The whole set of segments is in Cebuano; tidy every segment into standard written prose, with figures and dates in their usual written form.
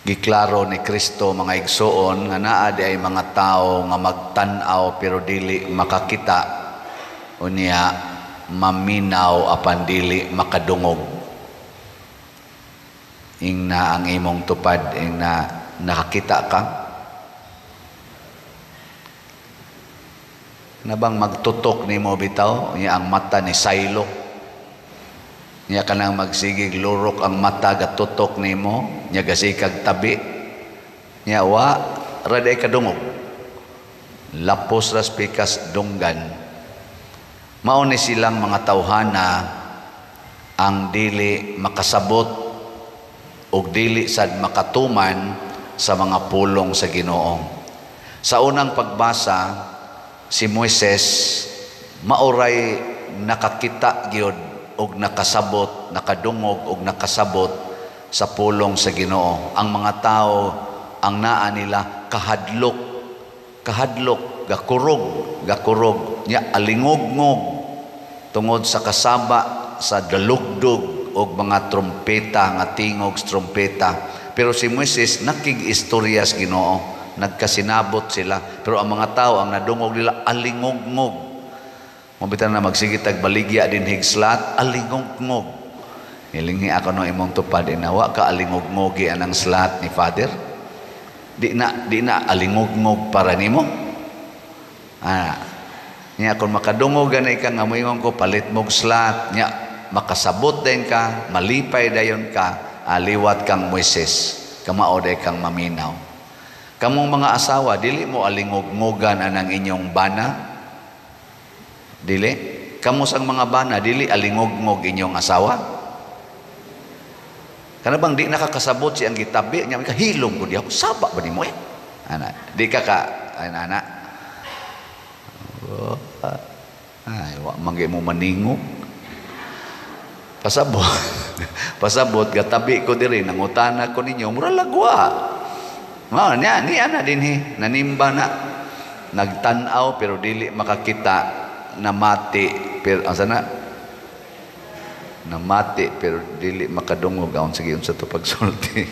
Giklaro ni Kristo, mga igsoon, nga naa di ay mga tao nga magtan-aw pero dili makakita, unya maminaw apan dili makadungog. Ingna ang imong tupad, ingna nakakita ka? Na bang magtutok nimo bitaw, unya ang mata ni saylok? Nya kanang magsigig lurok ang mata gatutok nimo, nya gasikag tabi. Nya wa ra day kadungog. Lapos ras pikas dunggan. Mao ni silang mga tawhana ang dili makasabot ug dili sad makatuman sa mga pulong sa Ginoo. Sa unang pagbasa, si Moises maoray nakakita gyud og nakasabot, nakadungog og nakasabot sa pulong sa Ginoo. Ang mga tao ang naa nila kahadlok, kahadlok, gakurog, gakurog, nya alingogngog tungod sa kasaba sa dalugdog og mga trompeta, nga tingog sa trompeta. Pero si Moises nakig-istorya sa Ginoo, nagkasinabot sila. Pero ang mga tao ang nadungog nila alingogngog. Mabitan na magsigit baligya din higslat, alingogngog. Hilinghi ako no imong tupad, inawa ka alingogngogi anang slat ni Father. Di na alingogngog para nimo. Ah, nya kung makadungog ganay ka nga moingon ko palit mog slat, nya makasabot din ka, malipay dayon ka, aliwat kang Moises, kamao day kang maminaw. Kamong mga asawa, dili mo alingog-ngogan anang inyong bana. Dili. Kamo sang mga bana, dili alingog-ngog inyong asawa. Kana bang di nakakasabot si ang gitabi nya, kahilom ko di ako, saba ba nimo eh? Ana, di ka ka ana ana. Oh, ay, wa man mo maningog. Pasabot. Pasabot gatabi ko diri, nangutana ko ninyo, mura lagwa. Mao nya ni ana dinhi, nanimba na. Nagtan-aw pero dili makakita, namati pero asa na? Namati pero dili makadungog. Aon sige unsa to pagsulti.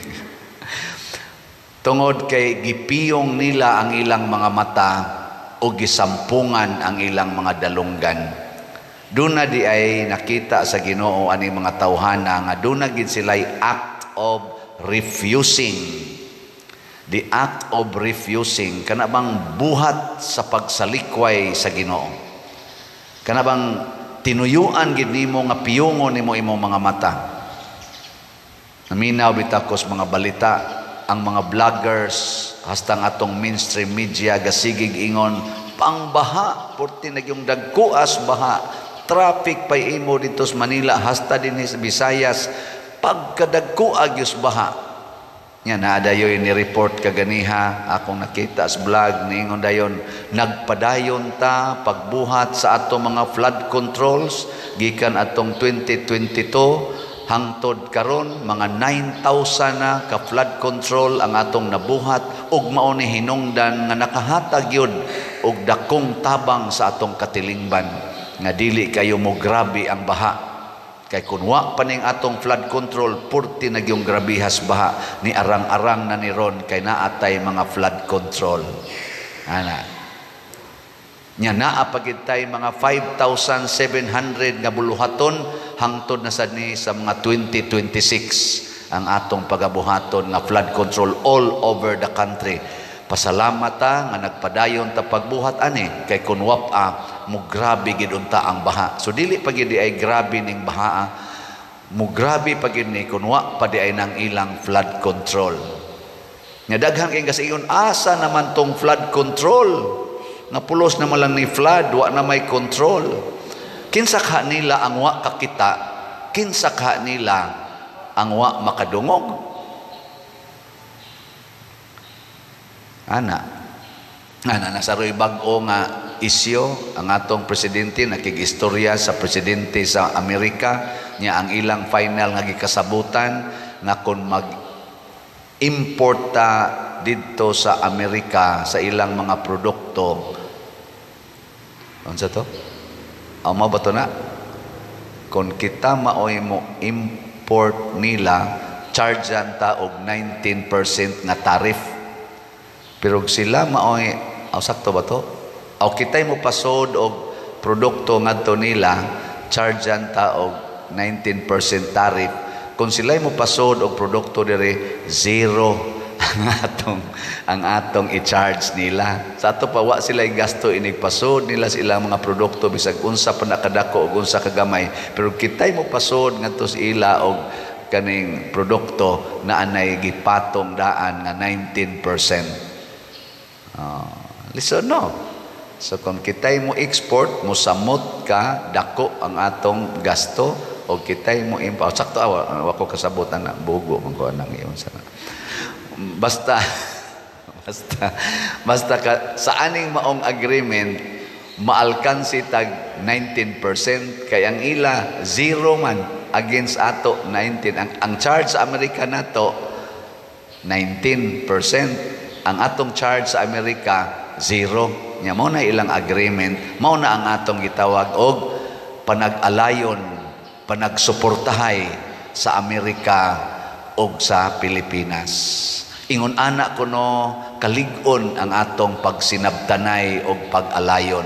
Tungod kay gipiyong nila ang ilang mga mata o gisampungan ang ilang mga dalunggan. Doon na di ay nakita sa Ginoo ani mga tawhana nga doon na gid sila'y act of refusing. The act of refusing, kana bang buhat sa pagsalikway sa Ginoo. Kana bang tinuyuan gid nimo nga piyungon nimo imong mga mata. Naminaw bitakos mga balita, ang mga vloggers hasta atong mainstream media gasigig ingon pangbaha, porti nagyong dagkuas baha, traffic pay imo dito sa Manila hasta dinhi sa Visayas, pagkadagkuag yus baha. Nya naadayoy ni report kaganiha akong nakita sa vlog, niingon dayon nagpadayon ta pagbuhat sa ato mga flood controls gikan atong 2022 hangtod karon, mga 9,000 na ka flood control ang atong nabuhat ug mao ni hinungdan nga nakahatag yun og dakong tabang sa atong katilingban nga dili kayo mo grabe ang baha. Kay kun wa pa ning atong flood control, purti na gyung grabihas baha ni arang-arang na ni ron kay naatay mga flood control. Ana. Nya naa pa gid tay mga 5,700 nga buluhaton hangtod na sad ni sa mga 2026 ang atong pagabuhaton nga flood control all over the country. Pasalamat ta nga nagpadayon ta pagbuhat ani kay kun wap-a mo grabe gid unta ang baha. So dili pa gid ay grabe ning baha, mo grabe pa gid ni kun wa pa di ay nang ilang flood control. Nga daghan kay kasigon asa naman tong flood control? Nga pulos naman lang ni flood, wa na may control. Kinsa ka nila ang wa kakita, kinsa ka nila ang wa makadungog? Ana, ana nasaroy bag-o nga isyo ang atong presidente nakigistorya sa presidente sa Amerika niya ang ilang final nga gikasabutan nga kon mag-import ta didto sa Amerika sa ilang mga produkto. Unsa to? Amo ba to na? Kon kita maoy mo import nila Chargean ta og 19% nga tariff. Pero sila maoy, aw, sakto ba to? Aw, kitay mo pasod og produkto ngadto nila, chargean ta og 19% tariff. Kung sila mo pasod og produkto dire, zero ang atong i-charge nila. Sa ato pa, wa sila gasto inig pasod nila sa ilang mga produkto, bisag unsa pa nakadako og unsa kagamay. Pero kitay mo pasod ngadto sa ila og kaning produkto na anay gipatong daan nga 19%. Listen, no? So kung kitay mo export, mo samot ka dako ang atong gasto, o kitay mo import. Sakto awa, wa ko kasabot ana, bugo man ko anang iyon sa basta ka, sa aning maong agreement, maalkansi tag 19% kay ang ila zero man against ato 19. Ang charge sa Amerika nato 19%, ang atong charge sa Amerika zero. Nya mao na ilang agreement, mao na ang atong gitawag og panag-alayon, panagsuportahay sa Amerika og sa Pilipinas. Ingon ana kuno kalig-on ang atong pagsinabtanay og pag-alayon,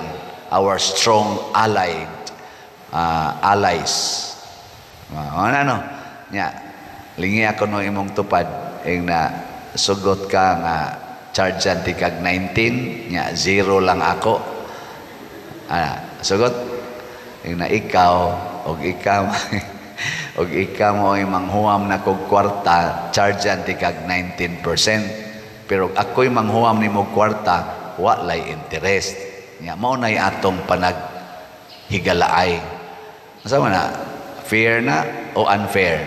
our strong allied allies. Ano nya, lingi ako no imong tupad ing na sugot ka nga charge ti kag 19, nya zero lang ako. Sugot ing na ikaw og ikaw mo ay manghuam na kog kwarta, charge ti kag 19%, pero ako'y manghuam nimo kwarta, wa lay interest. Nya mao nay atong panag higalaay. Asa man na, fair na o unfair?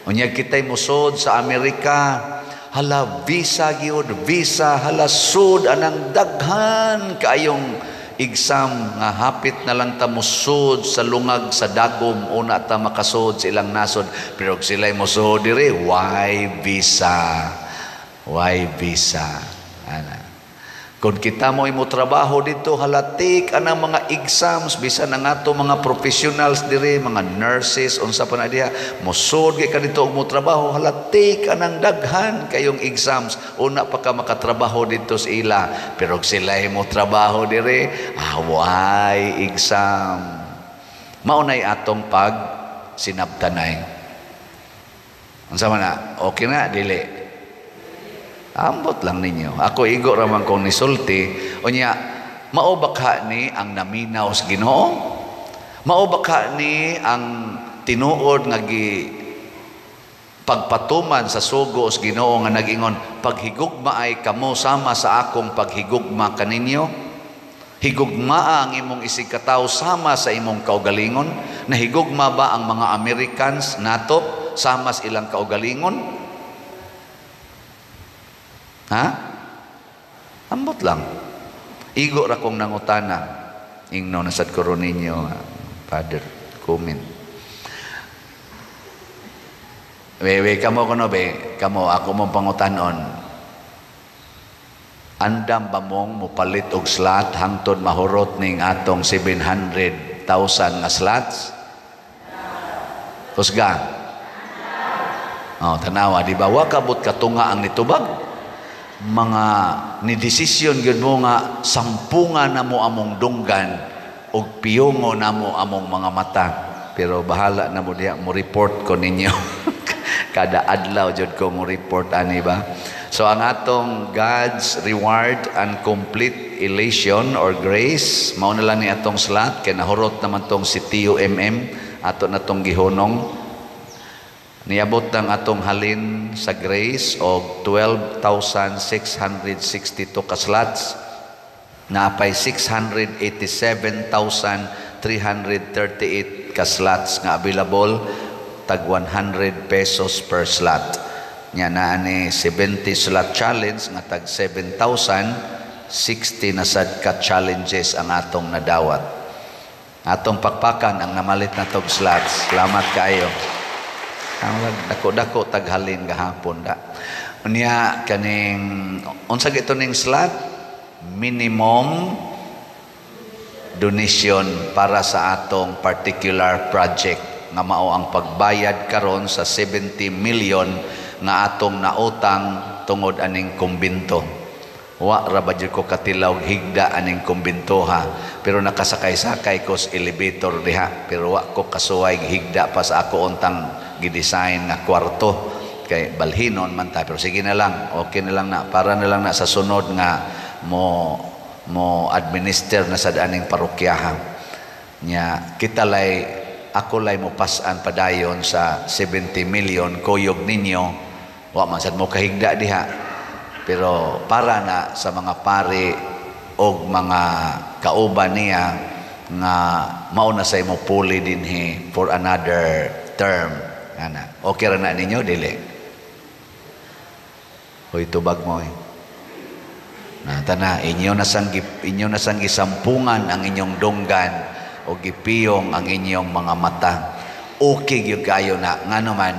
Unya kitay musod sa Amerika, hala, visa gyud, visa, hala, sud anang daghan kaayong exam nga hapit na lang ta musod sa lungag sa dagom una ta makasod sa ilang nasod. Pero sila'y musod dire, why visa? Why visa? Ana. Kung kita mo imo trabaho dito, halatik anang mga exams, bisan ang ato mga professionals dire, mga nurses, unsa pa na diha, mosud kay ka dito og mo trabaho, halatik anang daghan kayong exams una pa ka makatrabaho dito sa ila. Pero sila mo trabaho dire, why exam? Mao nay atong pag sinabtanay. Unsa man na? Okay na dili? Ambot lang ninyo. Ako igo raman kong nisulti. Unya, mao ba ka ni ang naminaw sa Ginoo? Mao ba ka ni ang tinuod nga gi pagpatuman sa sugo sa Ginoo nga nag-ingon, "Paghigugma ay kamo sama sa akong paghigugma kaninyo"? Higugmaa ang imong isig katawo sama sa imong kaugalingon. Nahigugma ba ang mga Americans nato sama sa ilang kaugalingon? Ha? Ambot lang. Igo ra kong nangutana. Ingno na sad ko ninyo, Father, comment. We, kamo kuno be, kamo ako mong pangutanon. Andam ba mong mupalit og slot hangtod mahurot ning atong 700,000 nga slots? Kusga. Oh, tanawa, di ba? Wa kabot katunga ang nitubag. Mga ni desisyon gyud mo nga sampunga na mo among dunggan og piyongo na mo among mga mata. Pero bahala na mo diha, mo report ko ninyo. Kada adlaw jud ko mo report ani ba. So ang atong God's reward and complete elation or grace, mao na lang ni atong slot kay nahurot naman tong si TUMM, ato na tong gihunong. Niabot ng atong halin sa grace og 12,662 ka slots, naapay 687,338 ka slots nga available, tag 100 pesos per slot. Nya naa ni 70 slot challenge nga tag 7,060 na sad ka challenges ang atong nadawat. Atong pakpakan ang namalit na tog slots. Salamat kaayo. Ang dako-dako taghalin gahapon da. Unya kaning unsa gito ning slot, minimum donation para sa atong particular project. Nga mao ang pagbayad karon sa 70 million nga atong nautang tungod aning kumbinto. Wa ra ba jud ko katilaw higda aning kumbintoha, pero nakasakay-sakay ko sa elevator diha, pero wa ko kasuway higda pa sa ako untang gidesign nga kwarto kay balhinon man ta. Pero sige na lang, okay na lang na, para na lang na sa sunod nga mo mo administer na sa aning parokyaha nya. Kita lay, ako lay mo pasan padayon sa 70 million kuyog ninyo. Wa man sad mo kahigda diha, pero para na sa mga pari og mga kauban niya nga mao na say mo puli dinhi for another term ana. Okay ra na ninyo, dili? Hoy, tubag mo eh. Na tana inyo na sang gisampungan ang inyong dunggan o gipiyong ang inyong mga mata. Okay gyud kayo na, ngano man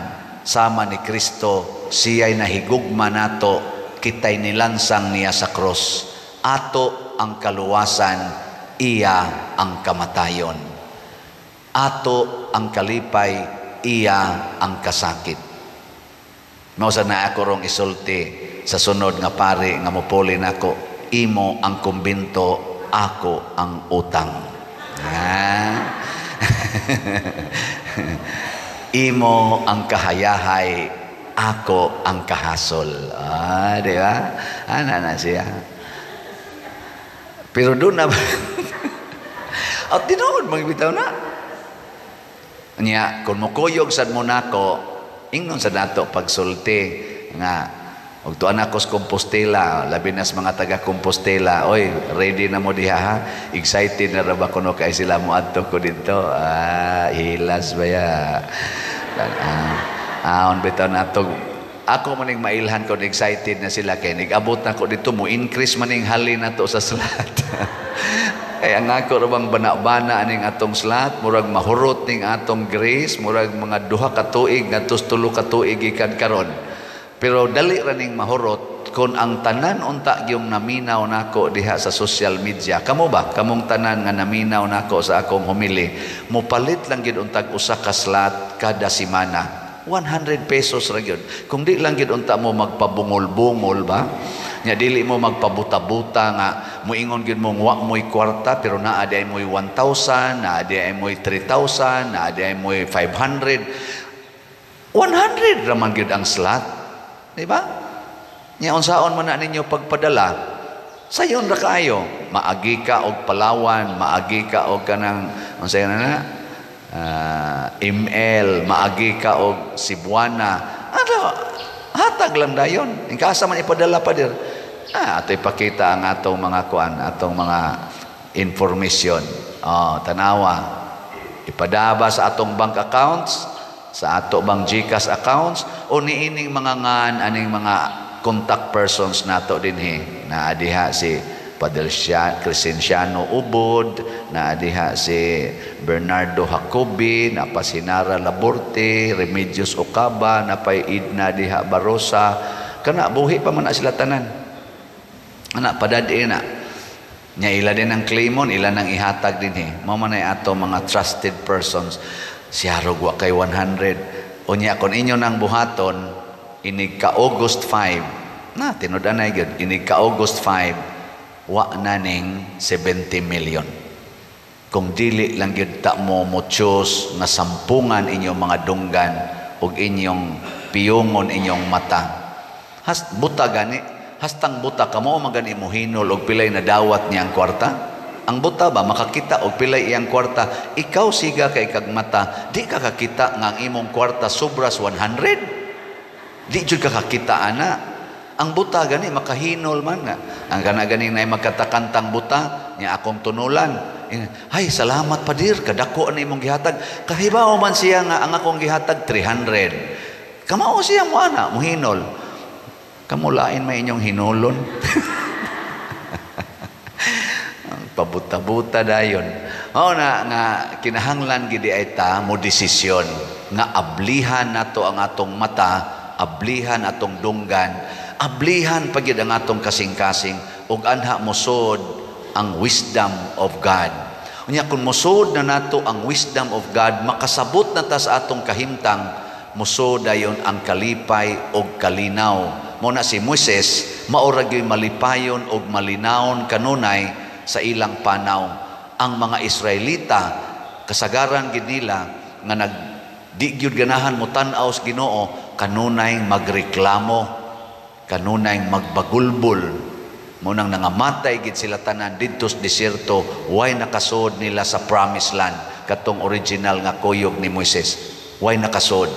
sama ni Kristo, siya'y nahigugma nato, kita'y nilansang niya sa krus. Ato ang kaluwasan, iya ang kamatayon. Ato ang kalipay, iya ang kasakit. Mao sa na ako rong isulti sa sunod nga pari nga mopuli nako, imo ang kumbinto, ako ang utang. Ah. Imo ang kahayahay, ako ang kahasol. Ah, di ba? Ana na siya. Pero doon na at tinuod magbitaw na. Nya, kung mukuyog sad mo nako, ingon sa nato pagsulti nga og tuan ako sa Compostela, labi na sa mga taga Compostela, oy, ready na mo diha ha? Excited na ra ba kuno kay sila mo adto ko didto? Ah, hilas ba ya? Ah, ah, bitaw nato. Ako maning mailhan kon excited na sila kay nag-abot na ko dito, mo increase maning halin nato sa slot. Kaya nga ako ra bang bana-bana aning atong slot, murag mahurot ning atong grace, murag mga 2 ka tuig ngadto 3 ka tuig gikan karon. Pero dali ra ning mahurot kon ang tanan unta gyung naminaw nako diha sa social media. Kamo ba? Kamong tanan nga naminaw nako sa akong homily, mopalit lang gyud untag usa ka slot kada semana. 100 pesos ra gyud. Kung di lang gyud unta mo magpabungol-bungol ba? Nya dili mo magpabuta-buta nga muingon gyud mo wa mo'y kwarta, pero naa di mo'y 1,000, naa di mo'y 3,000, naa di mo'y 500. 100 ra man gyud ang slot. Di ba? Nya unsaon man na ninyo pagpadala? Sayon ra kaayo. Maagi ka og Palawan, maagi ka og kanang unsay na na? ML, maagi ka og Cebuana. Ano, hatag lang dayon. Asa man ipadala pa dir. Ah, ato ipakita ang atong mga kuan, atong mga information. Oh, tanawa. Ipadaba sa atong bank accounts, sa ato bang GCash accounts o niining mga ngan aning mga contact persons nato dinhi. Naa diha si Padre Crescenciano Ubod, naa diha si Bernardo Jacobi, napa si Nara Laborte, Remedios Ocaba, napay Idna diha Barosa. Kana buhi pa man na sila tanan. Ana padad na. Nya ila din ang claimon, ila nang ihatag dinhi. Mao man ay ato mga trusted persons. Siya rog wa kay 100. Unya kon inyo nang buhaton inig ka August 5 na tinud-anay gyud, inig ka August 5, wa na ning 70 million. Kung dili lang gyud ta mo mo choose nga sampungan inyong mga dunggan ug inyong piyungon inyong mata. Has buta gani, hastang buta kamo man gani mo hinol og pilay na dawat niyang kwarta. Ang buta ba makakita og pilay iyang kwarta? Ikaw siga kay kag mata, di ka kakita nga ang imong kwarta sobras 100. Di jud ka kakita ana. Ang buta gani makahinol man nga. Ang kana gani na magkatakantang buta niya akong tunulan. "Ay, salamat padir, kadako ani imong gihatag." Kahibaw man siya nga ang akong gihatag 300. Kamao siya mo ana, muhinol. Kamulain may inyong hinulon. Pabuta-buta dayon. Mao na nga kinahanglan gid ay ta mo desisyon nga ablihan nato ang atong mata, ablihan atong dunggan, ablihan pa gyud ang atong kasing-kasing ug anha mosod ang wisdom of God. Unya kung mosud na nato ang wisdom of God, makasabot na ta sa atong kahimtang, mosud dayon ang kalipay og kalinaw. Mao na si Moises, mao ra gyud malipayon og malinawon kanunay sa ilang panaw. Ang mga Israelita, kasagaran gid nila nga nag di gyud ganahan mo tan-aw sa Ginoo, kanunay magreklamo, kanunay magbagulbol. Mao nang nangamatay gid sila tanan didto sa desierto, way nakasud nila sa promised land, katong original nga kuyog ni Moises. Way nakasud.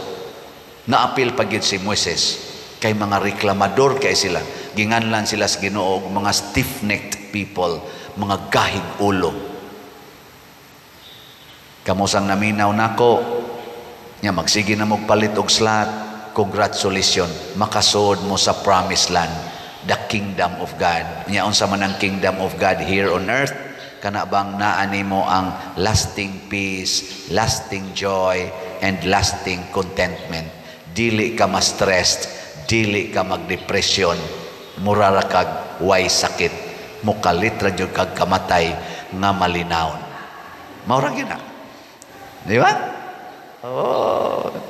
Naapil pa gid si Moises kay mga reklamador kay sila. Ginganlan sila sa Ginoo og mga stiff-necked people, mga gahig ulo. Kamo sang naminaw nako nya, magsige na mo palit og slot, congratulations, makasud mo sa promised land, the kingdom of God. Nya unsa man ang kingdom of God here on earth? Kana bang naa nimo ang lasting peace, lasting joy, and lasting contentment. Dili ka ma-stressed, dili ka magdepresyon, mura ra kag way sakit, mukalit ra jud kag kamatay nga malinawon. Mao ra gyud na. Di ba? Oh.